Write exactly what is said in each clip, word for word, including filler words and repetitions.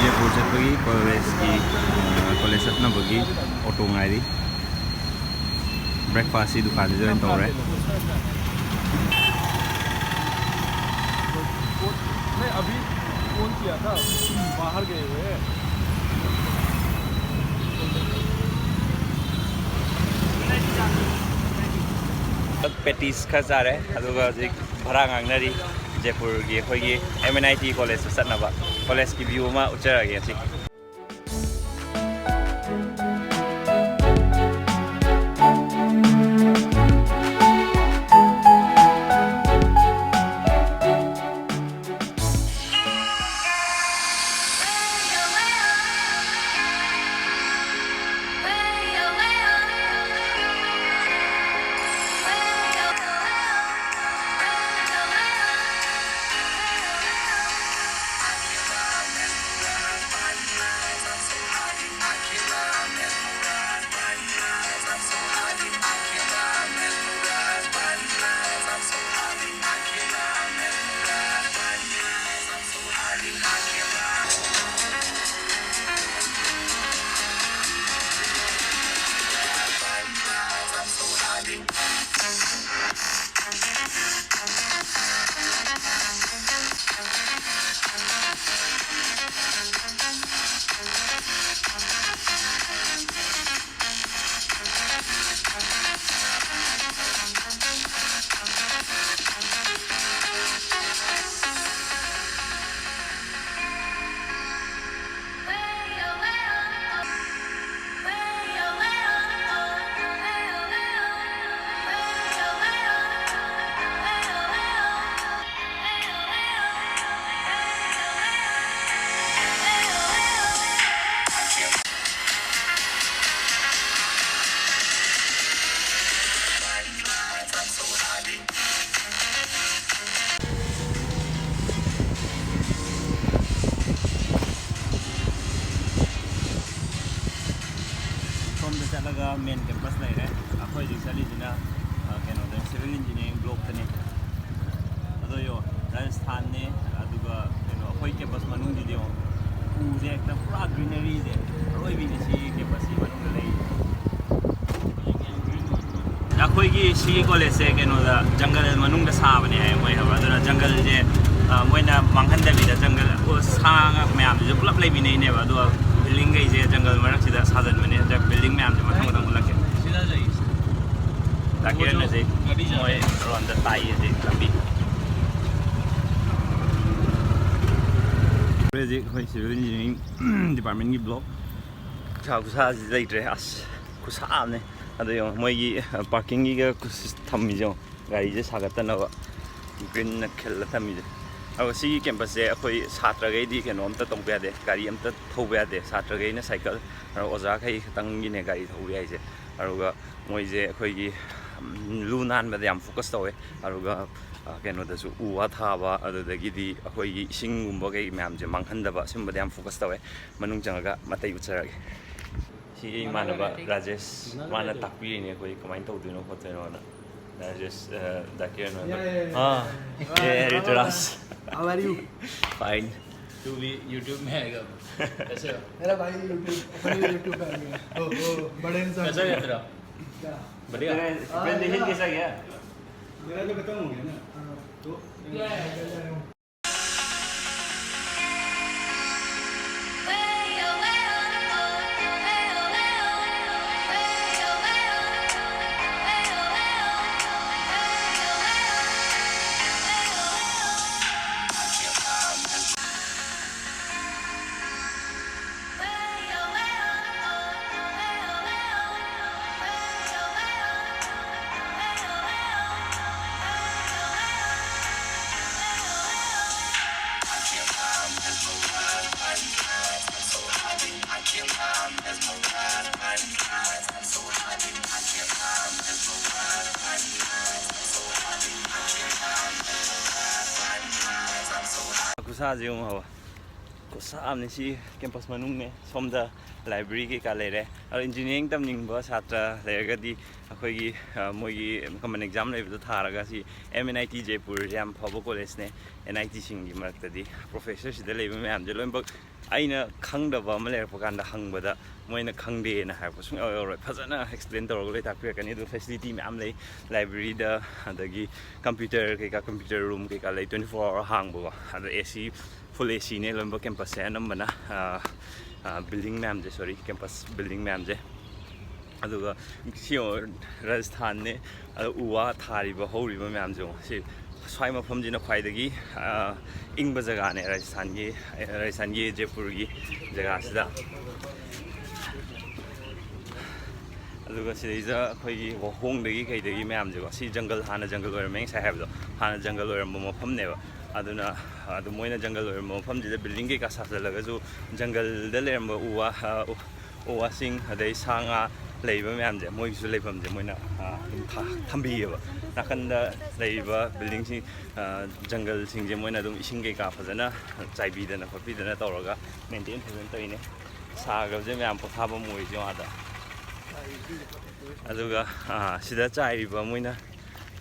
ꯖꯦꯄꯨꯔ ꯆꯠꯄꯒꯤ ꯀꯣꯂꯦꯖꯀꯤ, ꯀꯣꯂꯦꯖ ꯆꯠꯅꯕꯒꯤ ꯑꯣꯇꯣ ꯉꯥꯏꯔꯤ꯫ ꯕ꯭ꯔꯦꯛꯐꯥꯁꯁꯤ ꯗꯨꯀꯥꯟꯁꯤꯗ ꯑꯣꯏꯅ ꯇꯧꯔꯦ꯫ नहीं, अभी फोन किया था, बाहर गए हुए हैं। ꯄꯦꯇꯤꯁ ꯈꯔ ꯆꯥꯔꯦ, ꯑꯗꯨꯒ ꯍꯧꯖꯤꯛ ꯚꯔꯥ ꯉꯥꯡꯅꯔꯤ꯫ ꯖꯦꯄꯨꯔꯒꯤ ꯑꯩꯈꯣꯏꯒꯤ ꯑꯦꯝ ꯑꯦꯟ ꯑꯥꯏ ꯇꯤ ꯀꯣꯂꯦꯖꯇ ꯆꯠꯅꯕ꯫ ꯀꯣꯂꯦꯖꯀꯤ ꯚ꯭ꯌꯨ ꯑꯃ ꯎꯠꯆꯔꯒꯦ ꯉꯁꯤ꯫ ꯁꯣꯝꯗ ꯆꯠꯂꯒ ꯃꯦꯟ ꯀꯦꯝꯄꯁ ꯂꯩꯔꯦ꯫ ꯑꯩꯈꯣꯏ ꯍꯧꯖꯤꯛ ꯆꯠꯂꯤꯁꯤꯅ, ꯑ, ꯀꯩꯅꯣꯗ, ꯁꯤꯚꯤꯜ ꯏꯟꯖꯤꯅꯤꯌꯥꯔꯤꯡ ꯕ꯭ꯂꯣꯛꯇꯅꯤ꯫ ꯑꯗꯣ ꯌꯦꯡꯉꯣ, ꯔꯥꯖꯁꯊꯥꯟꯅꯦ, ꯑꯗꯨꯒ ꯀꯩꯅꯣ, ꯑꯩꯈꯣꯏ ꯀꯦꯝꯄꯁ ꯃꯅꯨꯡꯁꯤꯗꯤ ꯌꯦꯡꯉꯣ, ꯎ ꯍꯦꯛꯇ ꯄꯨꯔꯥ ꯒ꯭ꯔꯤꯅꯔꯤꯁꯦ ꯑꯔꯣꯏꯕꯤꯅꯦ ꯁꯤ ꯀꯦꯝꯄꯁꯀꯤ ꯃꯅꯨꯡꯗ ꯂꯩꯔꯤꯁꯦ꯫ ꯑꯩꯈꯣꯏꯒꯤ ꯁꯤꯒꯤ ꯀꯣꯂꯦꯖꯁꯦ ꯀꯩꯅꯣꯗ, ꯖꯪꯒꯜ ꯃꯅꯨꯡꯗ ꯁꯥꯕꯅꯦ ꯍꯥꯏ ꯃꯣꯏ, ꯈꯪꯕ꯭ꯔꯥ? ꯑꯗꯨꯅ ꯖꯪꯒꯜꯁꯦ, ꯑ, ꯃꯣꯏꯅ ꯃꯥꯡꯍꯟꯗꯕꯤꯗ ꯖꯪꯒꯜ, ꯑꯣ, ꯁꯥ ꯉꯥ ꯃꯌꯥꯝꯁꯤꯁꯨ ꯄꯨꯂꯞ ꯂꯩꯃꯤꯟꯅꯩꯅꯦꯕ꯫ ꯑꯗꯨꯒ ꯕꯤꯜꯗꯤꯡꯈꯩꯁꯦ ꯖꯪꯒꯜ ꯃꯔꯛꯁꯤꯗ ꯁꯥꯖꯟꯕꯅꯦ꯫ ꯍꯟꯗꯛ ꯕꯤꯜꯗꯤꯡ ꯃꯌꯥꯝꯁꯦ ꯃꯊꯪ ꯃꯊꯪ ꯎꯠꯂꯛꯀꯦ꯫ ꯁꯤꯗ ꯂꯩꯔꯤꯁꯦ꯫ ꯇꯥꯀꯤꯔꯅ ꯍꯧꯖꯤꯛ ꯒꯥꯔꯤ ꯆꯠꯂꯦ꯫ ꯃꯣꯏ ꯔꯣꯝꯗ ꯇꯥꯛꯏ ꯍꯧꯖꯤꯛ ꯂꯝꯕꯤ꯫ ꯍꯧꯖꯤꯛ ꯑꯩꯈꯣꯏ ꯁꯤꯚꯤꯜ ꯏꯟꯖꯤꯅꯤꯌꯥꯔꯤꯡ ꯗꯤꯄꯥꯔꯠꯃꯦꯟꯒꯤ ꯕ꯭ꯂꯣꯛ ꯈꯨꯁꯥ ꯈꯨꯁꯥꯁꯤ ꯂꯩꯇ꯭ꯔꯦ꯫ ꯑꯁ, ꯈꯨꯁꯥ ꯑꯃꯅꯦ꯫ ꯑꯗꯣ ꯌꯦꯡꯉꯣ, ꯃꯣꯏꯒꯤ, ꯑ, ꯄꯥꯔꯀꯤꯡꯒꯤꯒ ꯊꯝꯃꯤꯁꯦ ꯌꯦꯡꯉꯣ, ꯒꯥꯔꯤꯁꯦ ꯁꯥꯒꯠꯇꯅꯕ ꯒ꯭ꯔꯤꯟꯅ ꯈꯤꯜꯂ ꯊꯝꯃꯤꯁꯦ꯫ ꯑꯗꯨꯒ ꯁꯤꯒꯤ ꯀꯦꯝꯄꯁꯁꯦ ꯑꯩꯈꯣꯏ ꯁꯥꯇ꯭ꯔꯈꯩꯗꯤ ꯀꯩꯅꯣ ꯑꯝꯇ ꯇꯧꯕ ꯌꯥꯗꯦ, ꯒꯥꯔꯤ ꯑꯝꯇ ꯊꯧꯕ ꯌꯥꯗꯦ꯫ ꯁꯥꯇ꯭ꯔꯈꯩꯅ ꯁꯥꯏꯀꯜ, ꯑꯗꯨꯒ ꯑꯣꯖꯥꯈꯩ ꯈꯛꯇꯪꯒꯤꯅꯦ ꯒꯥꯔꯤ ꯊꯧꯕ ꯌꯥꯏꯁꯦ꯫ ꯑꯗꯨꯒ ꯃꯣꯏꯁꯦ ꯑꯩꯈꯣꯏꯒꯤ, ꯎꯝ, ꯂꯨ ꯅꯥꯟꯕꯗ ꯌꯥꯝ ꯐꯣꯀꯁ ꯇꯧꯋꯦ꯫ ꯑꯗꯨꯒ, ꯑ, ꯀꯩꯅꯣꯗꯁꯨ ꯎ ꯋꯥ ꯊꯥꯕ, ꯑꯗꯨꯗꯒꯤꯗꯤ ꯑꯩꯈꯣꯏꯒꯤ ꯏꯁꯤꯡꯒꯨꯝꯕ ꯀꯩ ꯃꯌꯥꯝꯁꯦ ꯃꯥꯡꯍꯟꯗꯕ, ꯁꯤꯒꯨꯝꯕꯗ ꯌꯥꯝ ꯐꯣꯀꯁ ꯇꯧꯋꯦ꯫ ꯃꯅꯨꯡ ꯆꯪꯉꯒ ꯃꯇꯩ ꯎꯠꯆꯔꯒꯦ꯫ ꯁꯤꯒꯤ ꯏꯃꯥꯟꯅꯕ ꯔꯥꯖꯦꯁ, ꯃꯥꯅ ꯇꯥꯛꯄꯤꯔꯤꯅꯦ ꯑꯩꯈꯣꯏ ꯀꯃꯥꯏꯅ ꯇꯧꯗꯣꯏꯅꯣ ꯈꯣꯠꯇꯣꯏꯅꯣꯅ꯫ ꯔꯥꯖꯦꯁ, ꯑ, ꯗꯥꯀꯤꯔꯅ꯫ Yeah, yeah, yeah, yeah. हाँ। How are you? Hey, Rituraj. How are you? Fine. तू भी YouTube में आएगा। कैसे हो? मेरा भाई YouTube, मेरा YouTube पे आ गया। ओ, ओ, बड़े इंसान। कैसा है तेरा? क्या? बढ़िया। तेरा प्रेजेंटेशन कैसा गया? मेरा तो खत्म हो गया ना। हाँ। तो ꯈꯨꯁꯥꯁꯦ ꯌꯦꯡꯉꯣ ꯍꯥꯏꯕ꯫ ꯈꯨꯁꯥ ꯑꯃꯅꯤ꯫ ꯁꯤ ꯀꯦꯝꯄꯁ ꯃꯅꯨꯡꯅꯦ꯫ ꯁꯣꯝꯗ ꯂꯥꯏꯕ꯭ꯔꯦꯔꯤ ꯀꯩꯀꯥ ꯂꯩꯔꯦ꯫ ꯑꯗꯣ ꯏꯟꯖꯤꯅꯤꯌꯥꯔꯤꯡ ꯇꯝꯅꯤꯡꯕ ꯁꯥꯇ꯭ꯔ ꯂꯩꯔꯒꯗꯤ ꯑꯩꯈꯣꯏꯒꯤ, ꯑ, ꯃꯣꯏꯒꯤ ꯀꯃꯟ ꯑꯦꯛꯖꯥꯝ ꯂꯩꯕꯗꯣ ꯊꯥꯔꯒ ꯁꯤ ꯑꯦꯝ ꯑꯦꯟ ꯑꯥꯏ ꯇꯤ ꯖꯩꯄꯨꯔꯁꯦ ꯌꯥꯝ ꯐꯕ ꯀꯣꯂꯦꯖꯅꯦ꯫ ꯑꯦꯟ ꯑꯥꯏ ꯇꯤꯁꯤꯡꯒꯤ ꯃꯔꯛꯇꯗꯤ ꯄ꯭ꯔꯣꯐꯦꯁꯔ ꯁꯤꯗ ꯂꯩꯕ ꯃꯌꯥꯝꯁꯦ ꯂꯣꯏꯅꯃꯛ ꯑꯩꯅ ꯈꯪꯗꯕ ꯑꯃ ꯂꯩꯔꯛꯄ ꯀꯥꯟꯗ ꯍꯪꯕꯗ ꯃꯣꯏꯅ ꯈꯪꯗꯦꯅ ꯍꯥꯏꯔꯛꯄ ꯁꯨꯡꯌꯥꯎ ꯌꯥꯎꯔꯣꯏ꯫ ꯐꯖꯅ ꯑꯦꯛꯁꯄ꯭ꯂꯦꯟ ꯇꯧꯔꯒ ꯂꯣꯏ ꯇꯥꯛꯄꯤꯔꯛꯀꯅꯤ꯫ ꯑꯗꯨ ꯐꯦꯁꯤꯂꯤꯇꯤ ꯃꯌꯥꯝ ꯂꯩ, ꯂꯥꯏꯕ꯭ꯔꯦꯔꯤꯗ, ꯑꯗꯒꯤ ꯀꯝꯄ꯭ꯌꯨꯇꯔ ꯀꯩꯀꯥ, ꯀꯝꯄ꯭ꯌꯨꯇꯔ ꯔꯨꯝ ꯀꯩꯀꯥ ꯂꯩ, ꯇ꯭ꯋꯦꯟꯇꯤ ꯐꯣꯔ ꯑꯋꯥꯔ ꯍꯥꯡꯕꯀꯣ꯫ ꯑꯗ ꯑꯦ ꯁꯤ, ꯐꯨꯜ ꯑꯦ ꯁꯤꯅꯦ ꯂꯣꯏꯅꯃꯛ ꯀꯦꯝꯄꯁꯁꯦ ꯑꯅꯝꯕꯅ, ꯕꯤꯜꯗꯤꯡ ꯃꯌꯥꯝꯁꯦ, ꯁꯣꯔꯤ, ꯀꯦꯝꯄꯁ ꯕꯤꯜꯗꯤꯡ ꯃꯌꯥꯝꯁꯦ꯫ ꯑꯗꯨꯒ ꯁꯤ ꯌꯦꯡꯉꯣ, ꯔꯥꯖꯁꯊꯥꯟꯅꯦ꯫ ꯑꯗꯣ ꯎ ꯋꯥ ꯊꯥꯔꯤꯕ, ꯍꯧꯔꯤꯕ ꯃꯌꯥꯝꯁꯦ ꯌꯦꯡꯉꯣ꯫ ꯁꯤ ꯁ꯭ꯋꯥꯏ ꯃꯐꯝꯁꯤꯅ ꯈ꯭ꯋꯥꯏꯗꯒꯤ, ꯑ, ꯏꯪꯕ ꯖꯒꯥꯅꯦ ꯔꯥꯖꯁꯊꯥꯟꯒꯤ, ꯔꯥꯖꯁꯊꯥꯟꯒꯤ ꯖꯦꯄꯨꯔꯒꯤ ꯖꯒꯥꯁꯤꯗ꯫ ꯑꯗꯨꯒ ꯁꯤꯗꯩꯗ ꯑꯩꯈꯣꯏꯒꯤ ꯋꯥꯍꯣꯡꯗꯒꯤ ꯀꯩꯗꯒꯤ ꯃꯌꯥꯝꯁꯦꯀꯣ, ꯁꯤ ꯖꯪꯒꯜ, ꯍꯥꯟꯅ ꯖꯪꯒꯜ ꯑꯣꯏꯔꯝꯃꯦ ꯉꯁꯥꯏ ꯍꯥꯏꯕꯗꯣ, ꯍꯥꯟꯅ ꯖꯪꯒꯜ ꯑꯣꯏꯔꯝꯕ ꯃꯐꯝꯅꯦꯕ꯫ ꯑꯗꯨꯅ ꯑꯗꯨ ꯃꯣꯏꯅ ꯖꯪꯒꯜ ꯑꯣꯏꯔꯝꯕ ꯃꯐꯝꯁꯤꯗ ꯕꯤꯜꯗꯤꯡ ꯀꯩꯀꯥ ꯁꯥꯖꯜꯂꯒꯁꯨ, ꯖꯪꯒꯜꯗ ꯂꯩꯔꯝꯕ ꯎ ꯋꯥ, ꯑ, ꯎ, ꯎ ꯋꯥꯁꯤꯡ, ꯑꯗꯩ ꯁꯥ ꯉꯥ ꯂꯩꯕ ꯃꯌꯥꯝꯁꯦ, ꯃꯣꯏꯒꯤꯁꯨ ꯂꯩꯐꯝꯁꯦ ꯃꯣꯏꯅ, ꯑ, ꯑꯗꯨꯝ ꯊ-, ꯊꯝꯕꯤꯌꯦꯕ꯫ ꯅꯥꯀꯟꯗ ꯂꯩꯔꯤꯕ ꯕꯤꯜꯗꯤꯡꯁꯤꯡ, ꯑ, ꯖꯪꯒꯜꯁꯤꯡꯁꯦ ꯃꯣꯏꯅ ꯑꯗꯨꯝ ꯏꯁꯤꯡ ꯀꯩꯀꯥ ꯐꯖꯅ ꯆꯥꯏꯕꯤꯗꯅ ꯈꯣꯠꯄꯤꯗꯅ ꯇꯧꯔꯒ ꯃꯦꯟꯇꯦꯟ ꯐꯖꯅ ꯇꯧꯔꯤꯅꯦ꯫ ꯁꯥꯈ꯭ꯔꯕꯁꯦ ꯃꯌꯥꯝ ꯄꯣꯊꯥꯐꯝ ꯑꯣꯏꯁꯦ ꯑꯥꯗ꯫ ꯑꯗꯨꯒ, ꯑ, ꯁꯤꯗ ꯆꯥꯏꯔꯤꯕ ꯃꯣꯏꯅ,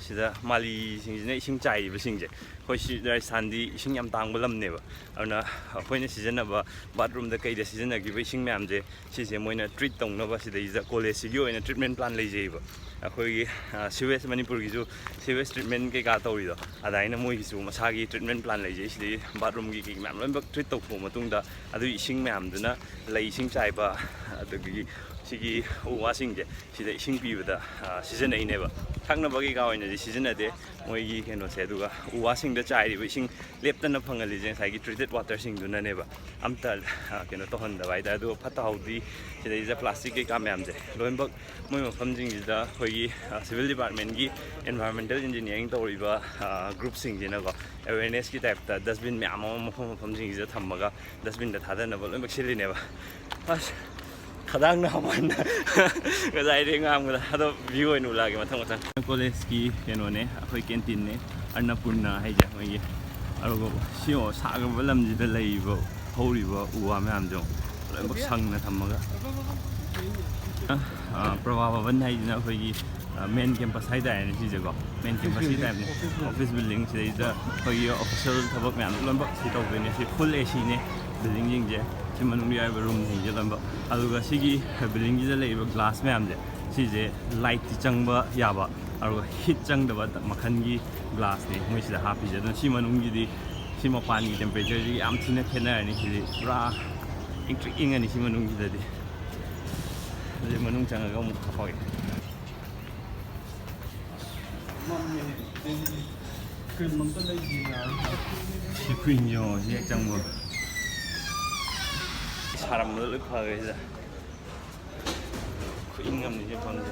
ꯁꯤꯗ ꯃꯥꯂꯤꯁꯤꯡꯁꯤꯅ ꯏꯁꯤꯡ ꯆꯥꯏꯔꯤꯕꯁꯤꯡꯁꯦ, ꯑꯩꯈꯣꯏ ꯁꯤ ꯔꯥꯖꯁꯊꯥꯟꯗꯤ ꯏꯁꯤꯡ ꯌꯥꯝ ꯇꯥꯡꯕ ꯂꯝꯅꯦꯕ꯫ ꯑꯗꯨꯅ ꯑꯩꯈꯣꯏꯅ ꯁꯤꯖꯤꯟꯅꯕ ꯕꯥꯠꯔꯨꯝꯗ ꯀꯩꯗ ꯁꯤꯖꯤꯟꯅꯈꯤꯕ ꯏꯁꯤꯡ ꯃꯌꯥꯝꯁꯦ, ꯁꯤꯁꯦ ꯃꯣꯏꯅ ꯇ꯭ꯔꯤꯠ ꯇꯧꯅꯕ ꯁꯤꯗꯩꯁꯤꯗ ꯀꯣꯂꯦꯖꯁꯤꯒꯤ ꯑꯣꯏꯅ ꯇ꯭ꯔꯤꯠꯃꯦꯟ ꯄ꯭ꯂꯥꯟ ꯂꯩꯖꯩꯕ꯫ ꯑꯩꯈꯣꯏꯒꯤ, ꯑ, ꯁꯤꯋꯦꯖ, ꯃꯅꯤꯄꯨꯔꯒꯤꯁꯨ ꯁꯤꯋꯦꯖ ꯇ꯭ꯔꯤꯠꯃꯦꯟ ꯀꯩꯀꯥ ꯇꯧꯔꯤꯗꯣ, ꯑꯗꯨꯃꯥꯏꯅ ꯃꯣꯏꯒꯤꯁꯨ ꯃꯁꯥꯒꯤ ꯇ꯭ꯔꯤꯠꯃꯦꯟ ꯄ꯭ꯂꯥꯟ ꯂꯩꯖꯩ꯫ ꯁꯤꯗꯩ ꯕꯥꯠꯔꯨꯝꯒꯤ ꯀꯩ ꯃꯌꯥꯝ ꯂꯣꯏꯅꯃꯛ ꯇ꯭ꯔꯤꯠ ꯇꯧꯊꯣꯛꯑ ꯃꯇꯨꯡꯗ, ꯑꯗꯨꯒꯤ ꯏꯁꯤꯡ ꯃꯌꯥꯝꯗꯨꯅ ꯂꯩ ꯏꯁꯤꯡ ꯆꯥꯏꯕ, ꯑꯗꯒꯤ ꯁꯤꯒꯤ ꯎ ꯋꯥꯁꯤꯡꯁꯦ ꯁꯤꯗ ꯏꯁꯤꯡ ꯄꯤꯕꯗ, ꯑ, ꯁꯤꯖꯤꯟꯅꯩꯅꯦꯕ꯫ ꯊꯛꯅꯕ ꯀꯩꯀꯥ ꯑꯣꯏꯅꯗꯤ ꯁꯤꯖꯤꯟꯅꯗꯦ ꯃꯣꯏꯒꯤ ꯀꯩꯅꯣꯁꯦ꯫ ꯑꯗꯨꯒ ꯎ ꯋꯥꯁꯤꯡꯗ ꯆꯥꯏꯔꯤꯕ ꯏꯁꯤꯡ ꯂꯦꯞꯇꯅ ꯐꯪꯍꯜꯂꯤꯁꯦ ꯉꯁꯥꯏꯒꯤ ꯇ꯭ꯔꯤꯇꯦꯠ ꯋꯥꯇꯔꯁꯤꯡꯗꯨꯅꯅꯦꯕ꯫ ꯑꯝꯇ, ꯑ, ꯀꯩꯅꯣ ꯇꯧꯍꯟꯗꯕ ꯍꯥꯏꯇꯥꯔꯦ꯫ ꯑꯗꯨꯒ ꯐꯠꯇ ꯍꯥꯎꯗꯤ ꯁꯤꯗꯩꯁꯤꯗ ꯄ꯭ꯂꯥꯁꯇꯤꯛ ꯀꯩꯀꯥ ꯃꯌꯥꯝꯁꯦ ꯂꯣꯏꯅꯃꯛ ꯃꯣꯏ ꯃꯐꯝꯁꯤꯡꯁꯤꯗ ꯑꯩꯈꯣꯏꯒꯤ, ꯑ, ꯁꯤꯚꯤꯜ ꯗꯤꯄꯥꯔꯠꯃꯦꯟꯒꯤ ꯑꯦꯟꯚꯥꯏꯔꯣꯟꯃꯦꯟꯇꯦꯜ ꯏꯟꯖꯤꯅꯤꯌꯥꯔꯤꯡ ꯇꯧꯔꯤꯕ, ꯑ, ꯒ꯭ꯔꯨꯞꯁꯤꯡꯁꯤꯅꯀꯣ ꯑꯦꯋꯦꯔꯅꯦꯁꯀꯤ ꯇꯥꯏꯞꯇ ꯗꯁꯕꯤꯟ ꯃꯌꯥꯝ ꯑꯃ ꯃꯐꯝ ꯃꯐꯝꯁꯤꯡꯁꯤꯗ ꯊꯝꯃꯒ ꯗꯁꯕꯤꯟꯗ ꯊꯥꯗꯅꯕ ꯂꯣꯏꯅꯃꯛ ꯁꯤꯜꯂꯤꯅꯦꯕ꯫ ꯑꯁ, ꯈꯗꯥꯡ ꯅꯥꯃꯟꯗ ꯉꯁꯥꯏꯗꯩ ꯉꯥꯡꯕꯗ꯫ ꯑꯗꯣ ꯚ꯭ꯌꯨ ꯑꯣꯏꯅ ꯎꯠꯂꯛꯑꯒꯦ ꯃꯊꯪ ꯃꯊꯪ꯫ ꯀꯣꯂꯦꯖꯀꯤ ꯀꯩꯅꯣꯅꯦ, ꯑꯩꯈꯣꯏ ꯀꯦꯟꯇꯤꯟꯅꯦ, ꯑꯟꯅꯄꯨꯔꯅꯥ ꯍꯥꯏꯁꯦ ꯃꯣꯏꯒꯤ꯫ ꯑꯗꯨꯒ ꯁꯤ ꯌꯦꯡꯉꯣ, ꯁꯥꯈ꯭ꯔꯕ ꯂꯝꯁꯤꯗ ꯂꯩꯔꯤꯕ, ꯍꯧꯔꯤꯕ ꯎ ꯋꯥ ꯃꯌꯥꯝꯁꯦ ꯌꯦꯡꯉꯣ, ꯂꯣꯏꯅꯃꯛ ꯁꯪꯅ ꯊꯝꯃꯒ꯫ ꯑ, ꯄ꯭ꯔꯚꯥ ꯚꯕꯟ ꯍꯥꯏꯁꯤꯅ ꯑꯩꯈꯣꯏꯒꯤ, ꯑ, ꯃꯦꯟ ꯀꯦꯝꯄꯁ ꯍꯥꯏꯇꯥꯔꯦꯅꯦ ꯁꯤꯁꯦꯀꯣ꯫ ꯃꯦꯟ ꯀꯦꯝꯄꯁꯀꯤ ꯇꯥꯏꯞꯅꯦ꯫ ꯑꯣꯐꯤꯁ ꯕꯤꯜꯗꯤꯡ, ꯁꯤꯗꯩꯗ ꯑꯩꯈꯣꯏꯒꯤ ꯑꯣꯐꯤꯁꯤꯌꯦꯜ ꯊꯕꯛ ꯃꯌꯥꯝꯁꯨ ꯂꯣꯏꯅꯃꯛ ꯁꯤ ꯇꯧꯗꯣꯏꯅꯦ꯫ ꯁꯤ ꯐꯨꯜ ꯑꯦ ꯁꯤꯅꯦ꯫ ꯕꯤꯜꯗꯤꯡꯁꯤꯡꯁꯦ, ꯁꯤ ꯃꯅꯨꯡꯗ ꯌꯥꯎꯔꯤꯕ ꯔꯨꯝꯁꯤꯡꯁꯦ ꯂꯣꯏꯅꯃꯛ꯫ ꯑꯗꯨꯒ ꯁꯤꯒꯤ ꯕꯤꯜꯗꯤꯡꯁꯤꯗ ꯂꯩꯔꯤꯕ ꯒ꯭ꯂꯥꯁ ꯃꯌꯥꯝꯁꯦ, ꯁꯤꯁꯦ ꯂꯥꯏꯠꯇꯤ ꯆꯪꯕ ꯌꯥꯕ, ꯑꯗꯨꯒ ꯍꯤꯠ ꯆꯪꯗꯕ ꯃꯈꯜꯒꯤ ꯒ꯭ꯂꯥꯁꯅꯦ ꯃꯣꯏꯁꯤꯗ ꯍꯥꯞꯄꯤꯁꯦ꯫ ꯑꯗꯨꯅ ꯁꯤ ꯃꯅꯨꯡꯒꯤꯗꯤ, ꯁꯤ ꯃꯄꯥꯟꯒꯤ ꯇꯦꯝꯄꯔꯦꯆꯔꯁꯤ ꯌꯥꯝ ꯊꯤꯅ ꯈꯦꯠꯅꯔꯅꯤ꯫ ꯁꯤꯗꯤ ꯄꯨꯔꯥ ꯏꯪꯇ꯭ꯔꯤꯛ ꯏꯪꯉꯅꯤ ꯁꯤ ꯃꯅꯨꯡꯁꯤꯗꯗꯤ꯫ ꯑꯗꯨꯗꯤ ꯃꯅꯨꯡ ꯆꯪꯉꯒ ꯑꯃꯨꯛ ꯍꯥꯞꯄꯒꯦ꯫ ꯀ꯭ꯔꯤꯝ ꯑꯝꯇ ꯂꯩꯒꯦ ꯌꯥꯔꯣꯏ꯫ ꯁꯤ ꯀ꯭ꯔꯤꯝ ꯌꯦꯡꯉꯣ, ꯁꯤ ꯍꯦꯛ ꯆꯪꯕ꯫ ꯁꯥꯔꯝꯕꯗ ꯂꯣꯏ ꯐꯈ꯭ꯔꯦ ꯁꯤꯗ꯫ ꯈꯨꯏꯪ ꯑꯃꯅꯤ ꯁꯤ ꯃꯐꯝꯁꯦ꯫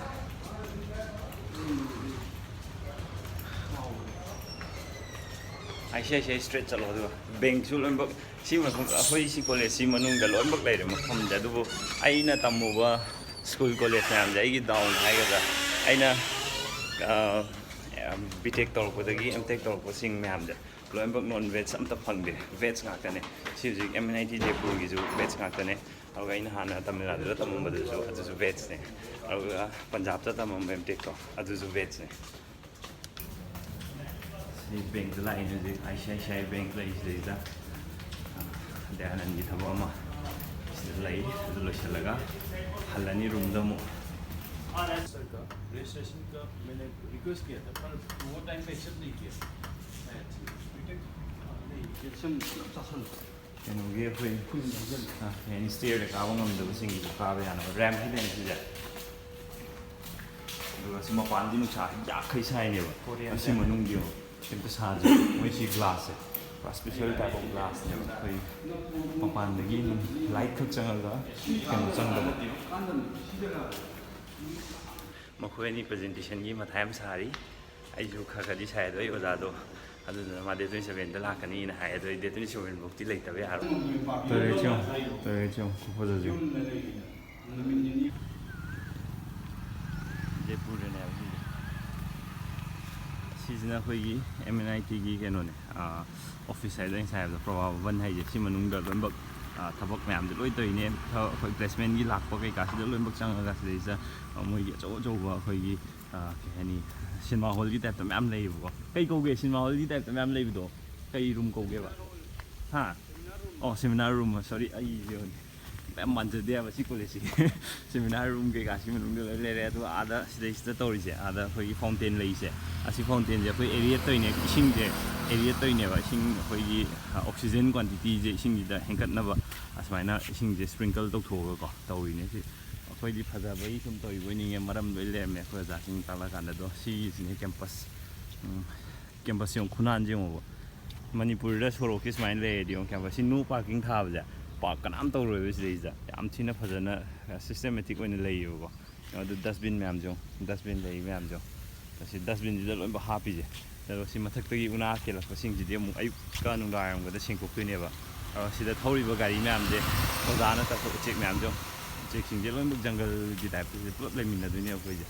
I C I C I street ꯆꯠꯂꯣ, ꯑꯗꯨꯒ ꯕꯦꯡꯛꯁꯨ ꯂꯣꯏꯅꯃꯛ ꯁꯤ ꯃꯐꯝ, ꯑꯩꯈꯣꯏ ꯁꯤ ꯀꯣꯂꯦꯖꯁꯤ ꯃꯅꯨꯡꯗ ꯂꯣꯏꯅꯃꯛ ꯂꯩꯔꯦ ꯃꯐꯝꯁꯦ꯫ ꯑꯗꯨꯕꯨ ꯑꯩꯅ ꯇꯝꯃꯨꯕ ꯁ꯭ꯀꯨꯜ ꯀꯣꯂꯦꯖ ꯃꯌꯥꯝꯁꯦ ꯑꯩꯒꯤ ꯗꯥꯎꯟ ꯍꯥꯏꯒꯗ꯭ꯔꯥ, ꯑꯩꯅ ꯕꯤ ꯇꯦꯛ ꯇꯧꯔꯛꯄꯗꯒꯤ ꯑꯦꯝ ꯇꯦꯛ ꯇꯧꯔꯛꯄꯁꯤꯡ ꯃꯌꯥꯝꯁꯦ ꯂꯣꯏꯅꯃꯛ ꯅꯣꯟ ꯚꯦꯖ ꯑꯝꯇ ꯐꯪꯗꯦ, ꯚꯦꯖ ꯉꯥꯛꯇꯅꯦ꯫ ꯁꯤ ꯍꯧꯖꯤꯛ ꯑꯦꯝ ꯑꯦꯟ ꯑꯥꯏ ꯇꯤ ꯖꯦꯄꯨꯔꯒꯤꯁꯨ ꯚꯦꯖ ꯉꯥꯛꯇꯅꯦ꯫ ꯑꯗꯨꯒ ꯑꯩꯅ ꯍꯥꯟꯅ ꯇꯥꯃꯤꯜ ꯅꯥꯗꯨꯗ ꯇꯝꯃꯝꯕꯗꯨꯁꯨ ꯑꯗꯨꯁꯨ ꯚꯦꯖꯅꯦ꯫ ꯑꯗꯨꯒ ꯄꯟꯖꯥꯕꯇ ꯇꯝꯃꯝꯕ ꯑꯦꯝ ꯇꯦꯛꯇꯣ ꯑꯗꯨꯁꯨ ꯚꯦꯖꯅꯦ꯫ ꯁꯤ ꯕꯦꯡꯛꯇ ꯂꯥꯛꯏꯅꯦ ꯍꯧꯖꯤꯛ, I C I C I bank ꯂꯩ ꯁꯤꯗꯩꯁꯤꯗ꯫ ꯗꯌꯥꯅꯟꯒꯤ ꯊꯕꯛ ꯑꯃ ꯁꯤꯗ ꯂꯩ, ꯑꯗꯨ ꯂꯣꯏꯁꯤꯜꯂꯒ ꯍꯜꯂꯅꯤ ꯔꯨꯝꯗ ꯑꯃꯨꯛ꯫ सर का रजिस्ट्रेशन का मैंने रिक्वेस्ट किया था, पर वो टाइम पे एक्सेप्ट नहीं किया। मैं एक्चुअली बीटेक नहीं, कैल्शियम सब चासल। ꯀꯩꯅꯣꯒꯤ ꯑꯩꯈꯣꯏ, ꯐꯨꯜ ꯃꯨꯖꯟ꯫ ꯑ, ꯀꯩ ꯍꯥꯏꯅꯤ, ꯁ꯭ꯇꯦꯌꯔꯗ ꯀꯥꯕ ꯉꯝꯗꯕꯁꯤꯡꯒꯤꯁꯨ ꯀꯥꯕ ꯌꯥꯅꯕ ꯔꯦꯝꯞꯀꯤꯗꯅꯦ ꯁꯤꯁꯦ꯫ ꯑꯗꯨꯒ ꯁꯤ ꯃꯄꯥꯟꯗꯤ ꯅꯨꯡꯁꯥ ꯌꯥꯛꯈꯩ ꯁꯥꯏꯅꯦꯕ꯫ ꯀꯣꯔꯤꯌꯥ ꯃꯁꯤ ꯔꯦꯝꯞ꯫ ꯃꯅꯨꯡꯗꯤ ꯌꯦꯡꯉꯣ, ꯀꯩꯝꯇ ꯁꯥꯗ꯭ꯔꯦ꯫ ꯃꯣꯏ ꯁꯤ ꯒ꯭ꯂꯥꯁꯁꯦ ꯄꯨꯔꯥ ꯁ꯭ꯄꯦꯁꯦꯜ ꯇꯥꯏꯞ ꯑꯣꯐ ꯒ꯭ꯂꯥꯁꯅꯦꯕ꯫ ꯑꯩꯈꯣꯏ ꯃꯄꯥꯟꯗꯒꯤ ꯂꯥꯏꯠ ꯈꯛ ꯆꯪꯉꯒ ꯀꯩꯅꯣ ꯆꯪꯗꯕ꯫ ꯃꯈꯣꯏ ꯑꯅꯤ ꯄ꯭ꯔꯖꯦꯟꯇꯦꯁꯟꯒꯤ ꯃꯊꯥ ꯌꯥꯝ ꯁꯥꯔꯤ꯫ ꯑꯩꯁꯨ ꯈꯔ ꯈꯔꯗꯤ ꯁꯥꯏ, ꯑꯗꯣ ꯑꯩ ꯑꯣꯖꯥꯗꯣ ꯑꯗꯨꯗꯨꯅ ꯃꯥ ꯗꯦꯠ ꯇ꯭ꯋꯦꯟꯇꯤ ꯁꯕꯦꯟꯗ ꯂꯥꯛꯀꯅꯤꯅ ꯍꯥꯏ꯫ ꯑꯗꯣ ꯑꯩ ꯗꯦꯠ ꯇ꯭ꯋꯦꯟꯇꯤ ꯁꯕꯦꯟ ꯐꯥꯎꯗꯤ ꯂꯩꯇꯕ ꯌꯥꯔꯣꯏ꯫ ꯇꯣꯏꯂꯦꯠꯁꯦ ꯌꯦꯡꯉꯣ, ꯇꯣꯏꯂꯦꯠꯁꯦ ꯌꯦꯡꯉꯣ, ꯈꯨꯐꯖꯁꯦ ꯌꯦꯡꯉꯣ꯫ ꯖꯦꯄꯨꯔꯗꯅꯦꯕ ꯁꯤꯁꯦ꯫ ꯁꯤꯁꯤꯅ ꯑꯩꯈꯣꯏꯒꯤ ꯑꯦꯝ ꯑꯦꯟ ꯑꯥꯏ ꯇꯤꯒꯤ ꯀꯩꯅꯣꯅꯦ, ꯑꯥ, ꯑꯣꯐꯤꯁ ꯍꯥꯏꯗꯣ, ꯑꯩ ꯉꯁꯥꯏ ꯍꯥꯏꯕꯗꯣ ꯄ꯭ꯔꯚꯥ ꯚꯕꯟ ꯍꯥꯏꯁꯦ꯫ ꯁꯤ ꯃꯅꯨꯡꯗ ꯂꯣꯏꯅꯃꯛ, ꯑꯥ, ꯊꯕꯛ ꯃꯌꯥꯝꯁꯦ ꯂꯣꯏ ꯇꯧꯔꯤꯅꯦ꯫ ꯊ-, ꯑꯩꯈꯣꯏ ꯄ꯭ꯂꯦꯁꯃꯦꯟꯒꯤ ꯂꯥꯛꯄ ꯀꯩꯀꯥꯁꯤꯗ ꯂꯣꯏꯅꯃꯛ ꯆꯪꯉꯒ ꯁꯤꯗꯩꯁꯤꯗ, ꯑꯥ, ꯃꯣꯏꯒꯤ ꯑꯆꯧ ꯑꯆꯧꯕ ꯑꯩꯈꯣꯏꯒꯤ, ꯑꯥ, ꯀꯩ ꯍꯥꯏꯅꯤ, ꯁꯤꯅꯦꯃꯥ ꯍꯣꯜꯒꯤ ꯇꯥꯏꯞꯇ ꯃꯌꯥꯝ ꯂꯩꯌꯦꯕꯀꯣ꯫ ꯀꯩ ꯀꯧꯒꯦ ꯁꯤꯅꯦꯃꯥ ꯍꯣꯜꯒꯤ ꯇꯥꯏꯞꯇ ꯃꯌꯥꯝ ꯂꯩꯕꯗꯣ? ꯀꯩ ꯔꯨꯝ ꯀꯧꯒꯦꯕ? ꯍꯥ? ꯑꯣ, ꯁꯦꯃꯤꯅꯥꯔ ꯔꯨꯝ, ꯁꯣꯔꯤ, ꯑꯩꯁꯦ ꯃꯌꯥꯝ ꯃꯥꯟꯖꯗꯦ ꯍꯥꯏꯕ ꯁꯤ ꯀꯣꯂꯦꯖꯁꯤ꯫ ꯁꯦꯃꯤꯅꯥꯔ ꯔꯨꯝ ꯀꯩꯀꯥꯁꯤ ꯃꯅꯨꯡꯗ ꯂꯣꯏ ꯂꯩꯔꯦ꯫ ꯑꯗꯨꯒ ꯑꯥꯗ ꯁꯤꯗꯩꯁꯤꯗ ꯇꯧꯔꯤꯁꯦ, ꯑꯥꯗ ꯑꯩꯈꯣꯏꯒꯤ ꯐꯥꯎꯟꯇꯦꯟ ꯂꯩꯁꯦ, ꯑꯁꯤ ꯐꯥꯎꯟꯇꯦꯟꯁꯦ ꯑꯩꯈꯣꯏ ꯑꯦꯔꯤꯌꯦꯠ ꯇꯧꯔꯤꯅꯦ, ꯏꯁꯤꯡꯁꯦ ꯑꯦꯔꯤꯌꯦꯠ ꯇꯧꯔꯤꯅꯦꯕ꯫ ꯏꯁꯤꯡ ꯑꯩꯈꯣꯏꯒꯤ ꯑꯣꯛꯁꯤꯖꯦꯟ ꯀ꯭ꯋꯥꯟꯇꯤꯇꯤꯁꯦ ꯏꯁꯤꯡꯁꯤꯗ ꯍꯦꯟꯒꯠꯅꯕ ꯑꯁꯨꯃꯥꯏꯅ ꯏꯁꯤꯡꯁꯦ ꯁ꯭ꯄ꯭ꯔꯤꯡꯀꯜ ꯇꯧꯊꯣꯛꯑꯒꯀꯣ ꯇꯧꯔꯤꯅꯦ꯫ ꯁꯤ ꯑꯩꯈꯣꯏꯗꯤ ꯐꯖꯕꯒꯤ ꯁꯨꯝ ꯇꯧꯔꯤꯕꯣꯏ ꯅꯤꯡꯉꯦ, ꯃꯔꯝ ꯂꯣꯏ ꯂꯩꯔꯝꯃꯦ ꯑꯩꯈꯣꯏ ꯑꯣꯖꯥꯁꯤꯡ ꯇꯥꯛꯂꯛꯀꯥꯟꯗ꯫ ꯑꯗꯣ ꯁꯤꯒꯤꯁꯤꯅꯦ ꯀꯦꯝꯄꯁ꯫ ꯎꯝ, ꯀꯦꯝꯄꯁꯁꯦ ꯌꯦꯡꯉꯨ, ꯈꯨꯅꯥꯟꯁꯦ ꯌꯦꯡꯉꯣꯕ꯫ ꯃꯅꯤꯄꯨꯔꯗ ꯁꯣꯔꯣꯛꯁꯦ ꯁꯨꯃꯥꯏꯅ ꯂꯩꯔꯗꯤ ꯌꯦꯡꯉꯨ, ꯀꯦꯝꯄꯁꯁꯤ ꯅꯣ ꯄꯥꯔꯀꯤꯡ ꯊꯥꯕꯁꯦ ꯄꯥꯛ ꯀꯅꯥꯝ ꯇꯧꯔꯣꯏꯕ ꯁꯤꯗꯩꯁꯤꯗ꯫ ꯌꯥꯝ ꯊꯤꯅ ꯐꯖꯅ ꯁꯤꯁꯇꯦꯃꯦꯇꯤꯛ ꯑꯣꯏꯅ ꯂꯩꯌꯦꯕꯀꯣ꯫ ꯑꯗꯨ ꯗꯁꯕꯤꯟ ꯃꯌꯥꯝꯁꯦ ꯌꯦꯡꯉꯨ, ꯗꯁꯕꯤꯟ ꯂꯩ ꯃꯌꯥꯝꯁꯦ ꯌꯦꯡꯉꯨ꯫ ꯑꯁꯤ ꯗꯁꯕꯤꯟꯁꯤꯗ ꯂꯣꯏꯅꯃꯛ ꯍꯥꯞꯄꯤꯁꯦ꯫ ꯑꯗꯣ ꯁꯤ ꯃꯊꯛꯇꯒꯤ ꯎꯅꯥ ꯀꯦꯜꯂꯛꯄꯁꯤꯡꯁꯤꯗꯤ ꯑꯃꯨꯛ ꯑꯌꯨꯛꯀ ꯅꯨꯡꯗꯥꯡꯋꯥꯏꯔꯝꯒꯗ ꯁꯦꯡꯗꯣꯛꯇꯣꯏꯅꯦꯕ꯫ ꯑꯗꯣ ꯁꯤꯗ ꯊꯧꯔꯤꯕ ꯒꯥꯔꯤ ꯃꯌꯥꯝꯁꯦ, ꯑꯣꯖꯥꯅ ꯇꯥꯊꯣꯛ ꯎꯆꯦꯛ ꯃꯌꯥꯝꯁꯦ ꯌꯦꯡꯉꯨ꯫ ꯎꯆꯦꯛꯁꯤꯡꯁꯦ ꯂꯣꯏꯅꯃꯛ ꯖꯪꯒꯜꯒꯤ ꯇꯥꯏꯞꯇꯁꯦ ꯄꯨꯂꯞ ꯂꯩꯃꯤꯟꯅꯗꯣꯏꯅꯦ ꯑꯩꯈꯣꯏꯁꯦ꯫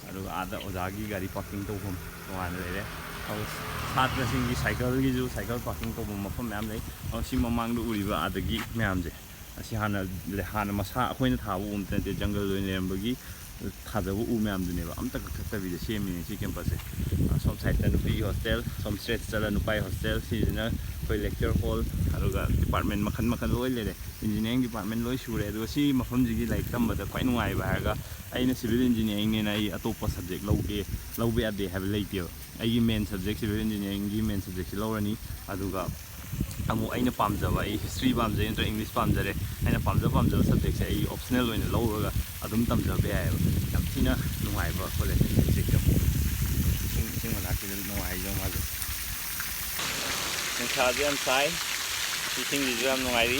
ꯑꯗꯨꯒ ꯑꯥꯗ ꯑꯣꯖꯥꯒꯤ ꯒꯥꯔꯤ ꯄꯥꯔꯀꯤꯡ ꯇꯧꯐꯝ ꯇꯣꯉꯥꯟꯅ ꯂꯩꯔꯦ꯫ ꯑꯗꯨꯒ ꯁꯥꯇ꯭ꯔꯁꯤꯡꯒꯤ ꯁꯥꯏꯀꯜꯒꯤꯁꯨ ꯁꯥꯏꯀꯜ ꯄꯥꯔꯀꯤꯡ ꯇꯧꯐꯝ ꯃꯐꯝ ꯃꯌꯥꯝ ꯂꯩ꯫ ꯑꯗꯣ ꯁꯤ ꯃꯃꯥꯡꯗ ꯎꯔꯤꯕ ꯑꯥꯗꯒꯤ ꯃꯌꯥꯝꯁꯦ, ꯑꯁꯤ ꯍꯥꯟꯅ, ꯍꯥꯟꯅ ꯃꯁꯥ ꯑꯩꯈꯣꯏꯅ ꯊꯥꯕ ꯎ ꯑꯃꯇ ꯅꯠꯇꯦ, ꯖꯪꯒꯜ ꯑꯣꯏꯅ ꯂꯩꯔꯝꯕꯒꯤ ꯊꯥꯖꯕ ꯎ ꯃꯌꯥꯝꯗꯨꯅꯦꯕ꯫ ꯑꯝꯇ ꯀꯛꯊꯠꯇꯕꯤꯗ ꯁꯦꯝꯃꯤꯅꯦ ꯁꯤ ꯀꯦꯝꯄꯁꯁꯦ꯫ ꯑꯁꯣꯝ ꯁꯥꯏꯠꯇ ꯅꯨꯄꯤꯒꯤ ꯍꯣꯁꯇꯦꯜ, ꯑꯁꯣꯝ ꯁ꯭ꯇ꯭ꯔꯦꯠꯇ ꯆꯠꯂ ꯅꯨꯄꯥꯒꯤ ꯍꯣꯁꯇꯦꯜ꯫ ꯁꯤꯁꯤꯅ ꯑꯩꯈꯣꯏ ꯂꯦꯛꯆꯔ ꯍꯣꯜ, ꯑꯗꯨꯒ ꯗꯤꯄꯥꯔꯠꯃꯦꯟ ꯃꯈꯜ ꯃꯈꯜ ꯂꯣꯏ ꯂꯩꯔꯦ꯫ ꯏꯟꯖꯤꯅꯤꯌꯥꯔꯤꯡ ꯗꯤꯄꯥꯔꯠꯃꯦꯟ ꯂꯣꯏ ꯁꯨꯔꯦ꯫ ꯑꯗꯨꯒ ꯁꯤ ꯃꯐꯝꯁꯤꯒꯤ ꯂꯥꯏꯔꯤꯛ ꯇꯝꯕꯗ ꯈ꯭ꯋꯥꯏ ꯅꯨꯡꯉꯥꯏꯕ ꯍꯥꯏꯔꯒ, ꯑꯩꯅ ꯁꯤꯚꯤꯜ ꯏꯟꯖꯤꯅꯤꯌꯥꯔꯤꯡꯅꯦꯅ ꯑꯩ ꯑꯇꯣꯞꯄ ꯁꯕꯖꯦꯛ ꯂꯧꯒꯦ, ꯂꯧꯕ ꯌꯥꯗꯦ ꯍꯥꯏꯕ ꯂꯩꯇꯦꯕ꯫ ꯑꯩꯒꯤ ꯃꯦꯟ ꯁꯕꯖꯦꯛ, ꯁꯤꯚꯤꯜ ꯏꯟꯖꯤꯅꯤꯌꯥꯔꯤꯡꯒꯤ ꯃꯦꯟ ꯁꯕꯖꯦꯛꯁꯤ ꯂꯧꯔꯅꯤ꯫ ꯑꯗꯨꯒ ꯑꯃꯨꯛ ꯑꯩꯅ ꯄꯥꯝꯖꯕ, ꯑꯩ ꯍꯤꯁꯇ꯭ꯔꯤ ꯄꯥꯝꯖꯩ ꯅꯠꯇ꯭ꯔꯒ ꯏꯪꯂꯤꯁ ꯄꯥꯝꯖꯔꯦ, ꯑꯩꯅ ꯄꯥꯝꯖ ꯄꯥꯝꯖꯕ ꯁꯕꯖꯦꯛꯁꯦ ꯑꯩ ꯑꯣꯞꯁꯅꯦꯜ ꯑꯣꯏꯅ ꯂꯧꯔꯒ ꯑꯗꯨꯝ ꯇꯝꯖꯕ ꯌꯥꯏꯑꯕ꯫ ꯌꯥꯝ ꯊꯤꯅ ꯅꯨꯡꯉꯥꯏꯕ ꯀꯣꯂꯦꯖ ꯍꯧꯖꯤꯛꯁꯦ꯫ ꯏꯁꯤꯡ, ꯏꯁꯤꯡ ꯃꯅꯥꯛꯁꯤꯗ ꯅꯨꯡꯉꯥꯏꯖꯧ ꯃꯥꯜꯂꯦ꯫ ꯅꯨꯡꯁꯥꯁꯨ ꯌꯥꯝ ꯁꯥꯏ, ꯏꯁꯤꯡꯁꯤꯁꯨ ꯌꯥꯝ ꯅꯨꯡꯉꯥꯏꯔꯤ꯫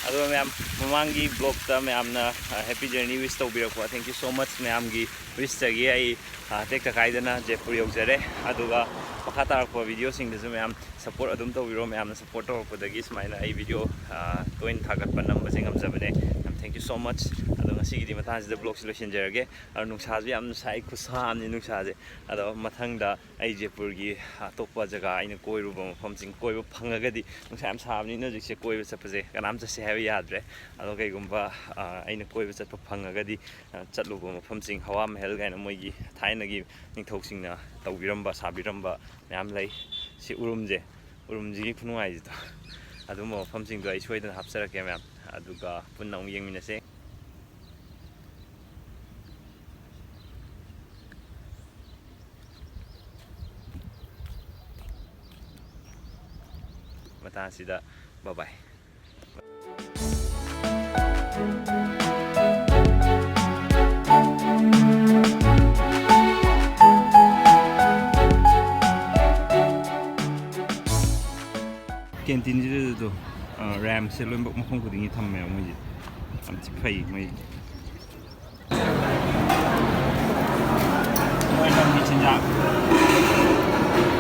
ꯑꯗꯨꯒ ꯃꯌꯥꯝ, ꯃꯃꯥꯡꯒꯤ ꯕ꯭ꯂꯣꯛꯇ ꯃꯌꯥꯝꯅ ꯍꯦꯄꯤ ꯖꯔꯅꯤ ꯋꯤꯁ ꯇꯧꯕꯤꯔꯛꯄ, thank you so much ꯃꯌꯥꯝꯒꯤ ꯋꯤꯁꯇꯒꯤ ꯑꯩ ꯑ, ꯇꯦꯛꯇ ꯀꯥꯏꯗꯅ ꯖꯦꯄꯨꯔ ꯌꯧꯖꯔꯦ꯫ ꯑꯗꯨꯒ ꯃꯈꯥ ꯇꯥꯔꯛꯄ ꯚꯤꯗꯤꯑꯣꯁꯤꯡꯗꯁꯨ ꯃꯌꯥꯝ ꯁꯞꯄꯣꯔꯠ ꯑꯗꯨꯝ ꯇꯧꯕꯤꯔꯣ꯫ ꯃꯌꯥꯝꯅ ꯁꯞꯄꯣꯔꯠ ꯇꯧꯔꯛꯄꯗꯒꯤ ꯁꯨꯃꯥꯏꯅ ꯑꯩ ꯚꯤꯗꯤꯑꯣ, ꯑ, ꯇꯣꯏꯅ ꯊꯥꯒꯠꯄ ꯅꯝꯕꯁꯦ ꯉꯝꯖꯕꯅꯦ꯫ ꯌꯥꯝ thank you so much꯫ ꯑꯗꯣ ꯉꯁꯤꯒꯤꯗꯤ ꯃꯇꯥꯡꯁꯤꯗ ꯕ꯭ꯂꯣꯛꯁꯦ ꯂꯣꯏꯁꯤꯟꯖꯔꯒꯦ꯫ ꯑꯗꯣ ꯅꯨꯡꯁꯥꯁꯨ ꯌꯥꯝ ꯁꯥꯏ, ꯈꯨꯠꯁꯥ ꯑꯃꯅꯤ ꯅꯨꯡꯁꯥꯁꯦ꯫ ꯑꯗꯣ ꯃꯊꯪꯗ ꯑꯩ ꯖꯦꯄꯨꯔꯒꯤ ꯑꯇꯣꯞꯄ ꯖꯒꯥ ꯑꯩꯅ ꯀꯣꯏꯔꯨꯕ ꯃꯐꯝꯁꯤꯡ ꯀꯣꯏꯕ ꯐꯪꯉꯒꯗꯤ, ꯅꯨꯡꯁꯥ ꯌꯥꯝ ꯁꯥꯕꯅꯤꯅ ꯍꯧꯖꯤꯛꯁꯦ ꯀꯣꯏꯕ ꯆꯠꯄꯁꯦ ꯀꯅꯥꯝ ꯆꯠꯁꯦ ꯍꯥꯏꯕ ꯌꯥꯗ꯭ꯔꯦ꯫ ꯑꯗꯣ ꯀꯩꯒꯨꯝꯕ, ꯑ, ꯑꯩꯅ ꯀꯣꯏꯕ ꯆꯠꯄ ꯐꯪꯉꯒꯗꯤ, ꯑ, ꯆꯠꯂꯨꯕ ꯃꯐꯝꯁꯤꯡ, ꯍꯋꯥ ꯃꯍꯜ ꯀꯥꯏꯅ ꯃꯣꯏꯒꯤ ꯊꯥꯏꯅꯒꯤ ꯅꯤꯡꯊꯧꯁꯤꯡꯅ ꯇꯧꯕꯤꯔꯝꯕ, ꯁꯥꯕꯤꯔꯝꯕ ꯃꯌꯥꯝ ꯂꯩ꯫ ꯁꯤ ꯎꯔꯨꯝꯁꯦ, ꯎꯔꯨꯝꯁꯤꯒꯤ ꯈꯨꯅꯨꯡꯉꯥꯏꯁꯤꯗ꯫ ꯑꯗꯨꯝꯕ ꯃꯐꯝꯁꯤꯡꯗꯣ ꯑꯩ ꯁꯣꯏꯗꯅ ꯍꯥꯞꯆꯔꯛꯀꯦ, ꯃꯌꯥꯝ꯫ ꯑꯗꯨꯒ ꯄꯨꯟꯅ ꯑꯃꯨꯛ ꯌꯦꯡꯃꯤꯟꯅꯁꯦ꯫ ꯃꯇꯥꯡꯁꯤꯗ bye bye꯫ Canteenꯁꯤꯗꯁꯨ, ꯑ, rampꯁꯦ ꯂꯣꯏꯅꯃꯛ ꯃꯐꯝ ꯈꯨꯗꯤꯡꯒꯤ ꯊꯝꯃꯦꯕ ꯃꯣꯏꯁꯦ꯫ ꯌꯥꯝ ꯊꯤ ꯐꯩ ꯃꯣꯏ꯫ ꯃꯣꯏ ꯂꯝꯒꯤ ꯆꯤꯟꯖꯥꯛ꯫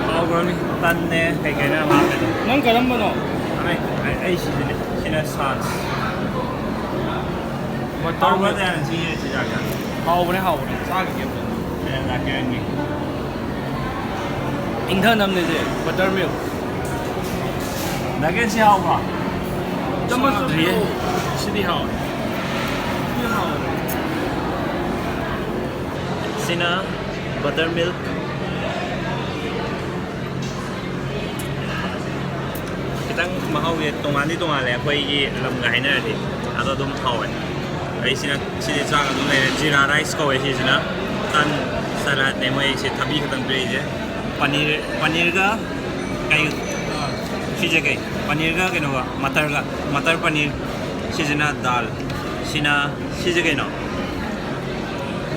ꯍꯥꯎꯈ꯭ꯔꯕꯅꯤ꯫ ꯇꯟꯅꯦ, ꯀꯩꯀꯩꯅꯣ ꯌꯥꯝ ꯍꯥꯞꯄꯦ꯫ ꯅꯪ ꯀꯔꯝꯕꯅꯣ? ꯑꯩ, ꯑꯩ, ꯑꯩ ꯁꯤꯗꯅꯦ꯫ ꯁꯤꯅ ꯁꯥꯁ꯫ ꯃꯇꯥꯎ ꯍꯥꯎꯕ꯭ꯔꯥ ꯇꯥꯅ ꯁꯤ ꯆꯤꯟꯖꯥꯛꯁꯦ? ꯍꯥꯎꯕꯅꯦ, ꯍꯥꯎꯕꯅꯦ꯫ ꯆꯥꯈꯤꯒꯦ ꯑꯝꯇ꯫ ꯑꯦ, ꯂꯥꯛꯀꯦ ꯍꯥꯏꯅꯤ꯫ ꯏꯪꯊꯅꯕꯅꯦ ꯁꯦ, butter milk꯫ Nuggetꯁꯤ ꯍꯥꯎꯕ꯭ꯔꯣ? ꯆꯥꯃꯁ ꯆꯥꯗ꯭ꯔꯤꯌꯦ꯫ ꯁꯤꯗꯤ ꯍꯥꯎꯋꯦ꯫ ꯁꯤꯗꯤ ꯍꯥꯎꯋꯦ꯫ ꯁꯤꯅ butter milk꯫ ꯈꯤꯇꯪ ꯃꯍꯥꯎꯁꯦ ꯇꯣꯉꯥꯟꯗꯤ ꯇꯣꯉꯥꯜꯂꯦ ꯑꯩꯈꯣꯏꯒꯤ ꯂꯝꯒ ꯍꯥꯏꯅꯔꯗꯤ, ꯑꯗꯣ ꯑꯗꯨꯝ ꯍꯥꯎꯋꯦ꯫ ꯑꯩ ꯁꯤꯅ, ꯁꯤꯗꯤ ꯆꯥꯛ ꯑꯗꯨꯝ ꯂꯩꯔꯦ꯫ Jeera rice ꯀꯧꯋꯦ ꯁꯤꯁꯤꯅ꯫ ꯇꯟ, saladꯅꯦ ꯃꯣꯏꯁꯦ ꯊꯕꯤ ꯈꯛꯇꯪ ꯄꯤꯔꯛꯏꯁꯦ꯫ ꯄꯅꯤꯔ, ꯄꯅꯤꯔꯒ ꯀꯩ, ꯁꯤꯁꯦ ꯀꯩ? ꯄꯅꯤꯔꯒ ꯀꯩꯅꯣꯒ, ꯃꯇꯔꯒ, ꯃꯇꯔ ꯄꯅꯤꯔ꯫ ꯁꯤꯁꯤꯅ ꯗꯥꯜ꯫ ꯁꯤꯅ, ꯁꯤꯁꯦ ꯀꯩꯅꯣ?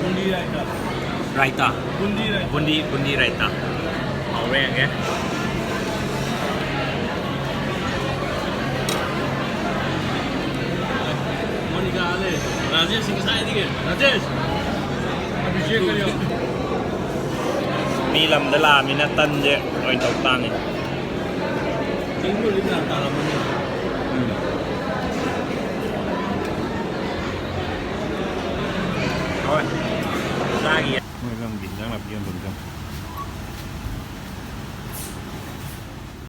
ꯕꯨꯟꯗꯤ ꯔꯥꯏꯇꯥ꯫ ꯔꯥꯏꯇꯥ꯫ ꯕꯨꯟꯗꯤ ꯔꯥꯏꯇꯥ꯫ ꯕꯨꯟꯗꯤ, ꯕꯨꯟꯗꯤ ꯔꯥꯏꯇꯥ꯫ ꯍꯥꯎꯕ꯭ꯔꯥ ꯌꯦꯡꯒꯦ꯫ ꯃꯣꯅꯤꯀꯥ ꯂꯩ꯫ ꯔꯥꯖꯦꯁ ꯉꯁꯥꯏꯗꯒꯤ꯫ ꯔꯥꯖꯦꯁ! ꯑꯕꯤꯖꯦꯛ ꯀꯔꯤ? ꯃꯤ ꯂꯝꯗ ꯂꯥꯛꯑꯃꯤꯅ ꯇꯟꯁꯦ ꯑꯣꯏꯅ ꯇꯧ ꯇꯥꯕꯅꯤ꯫ ꯆꯤꯡꯗꯨꯗꯤ ꯐꯅꯌꯥꯝ ꯇꯥꯔꯝꯃꯅꯤ꯫ ꯎꯝ꯫ ꯍꯣꯏ꯫ ꯆꯥꯈꯤꯌꯦ꯫ ꯃꯣꯏ ꯂꯝꯒꯤ ꯍꯤꯟꯖꯥꯡ ꯅꯥꯄꯤ ꯌꯣꯟꯐꯝꯁꯦ꯫